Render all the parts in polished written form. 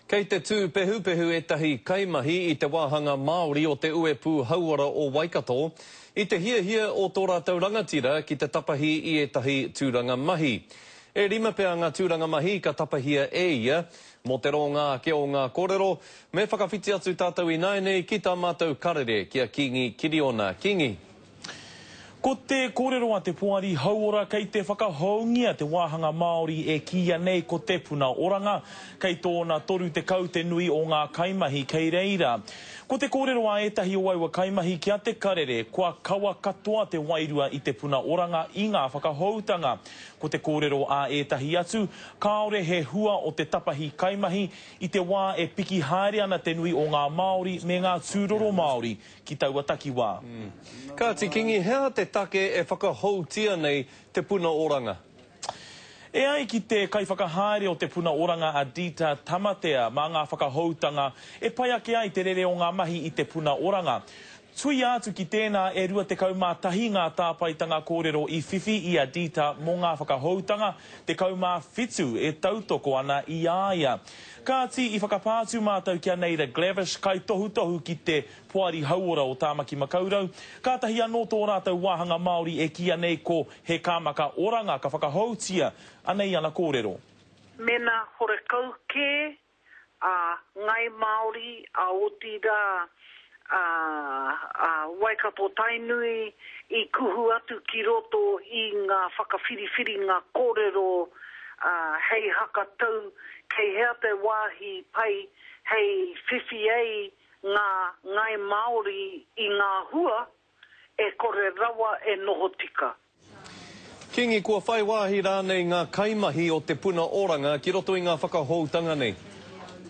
Kei te tūpehupehu ētahi kaimahi i te wāhanga Māori o te Uepū Hauora o Waikato i te hiahia o tō rātou rangatira ki te tapahi i ētahi tūranga mahi. E rima pea ngā tūranga mahi ka tapahia e ia. Mō te rōnga ake o ngā kōrero, me whakawhiti atu tātou ināianei ki tā mātou karere ki a Kīngi Kiriona. Kīngi. Ko te kōrero a te Poari Hauora kei te whakahoungia te wāhanga Māori e kīia nei ko Te Puna Oranga, kei tōna 30 te nui o ngā kaimahi kei reira. Ko te kōrero a ētahi o aua kaimahi ki a Te Karere, kua kawa katoa te wairua i Te Puna Oranga i ngā whakahoutanga. Ko te kōrero a ētahi atu, kāore he hua o te tapahi kaimahi i te wā e piki haere ana te nui o ngā Māori me ngā tūroro Māori ki taua takiwā. Kāti Kingi, he aha te take e whakahoutia nei Te Puna Oranga? E ai ki te kaiwhakahaere o Te Puna Oranga a Dita Tamatea, mā ngā whakahoutanga e pai ake ai te rere o ngā mahi i Te Puna Oranga. Tuia atu ki tēnā e 21 ngā tāpaetanga kōrero i whiwhi i a Dita mō ngā whakahoutanga, 17 e tautoko ana i a ia. Kāti, i whakapā atu mātou ki a Neira Glavish, kaitohutohu ki te Poari Hauora o Tāmaki Makaurau, kātahi anō tō rātou wāhanga Māori e kīia nei ko He Kāmaka Oranga ka whakahoutia, anei ana kōrero. Mena horekau kē a Ngai Māori, a otirā a a Waikato Tainui i kuhu atu ki roto i ngā whakawhiriwhiringa kōrero hei hakatau kei hea te wāhi pai hei whiwhi ai ngā Ngai Māori i ngā hua e kore rawa e noho tika. Kingi, kua whai wāhi rānei ngā kaimahi o Te Puna Oranga ki roto i ngā whakahoutanga nei?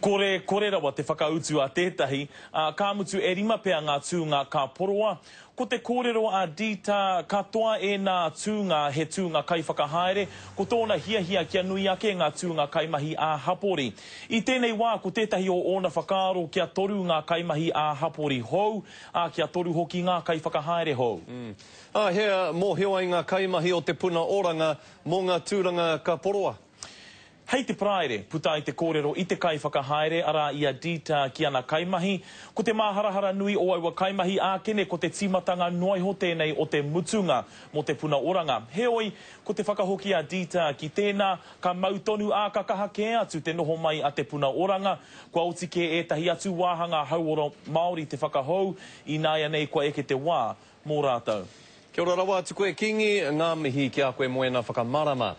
Kore, kore rawa te whakautu a tētahi, ā, ka mutu e rima pea ngā tūnga ka poroa. Ko te kōrero a Dita, katoa ēnā tūnga he tūnga kaiwhakahaere, ko tōna hiahia kia nui ake ngā tūnga kaimahi ā-hapori. I tēnei wā, ko tētahi o ōna whakaaro kia toru ngā kaimahi ā-hapori hou, ā, kia toru hoki ngā kaiwhakahaere hou. Ā hea mōhio ai ngā kaimahi o Te Puna Oranga mō ngā tūranga ka poroa? Hei te Paraire, puta ai te kōrero i te kaiwhakahaere, arā i a Dita ki ana kaimahi. Ko te māharahara nui o aua kaimahi ākene ko te tīmatanga noa iho tēnei o te mutunga mō Te Puna Oranga. Heoi, ko te whakahoki a Dita ki tēnā, ka mau tonu ā ka kaha kē atu te noho mai a Te Puna Oranga. Kua oti kē ētahi atu wāhanga hauora Māori te whakahou, ināianei kua eke te wā mō rātou. Kia ora rawa atu koe Kingi, ngā mihi ki a koe mo ena whakamarama.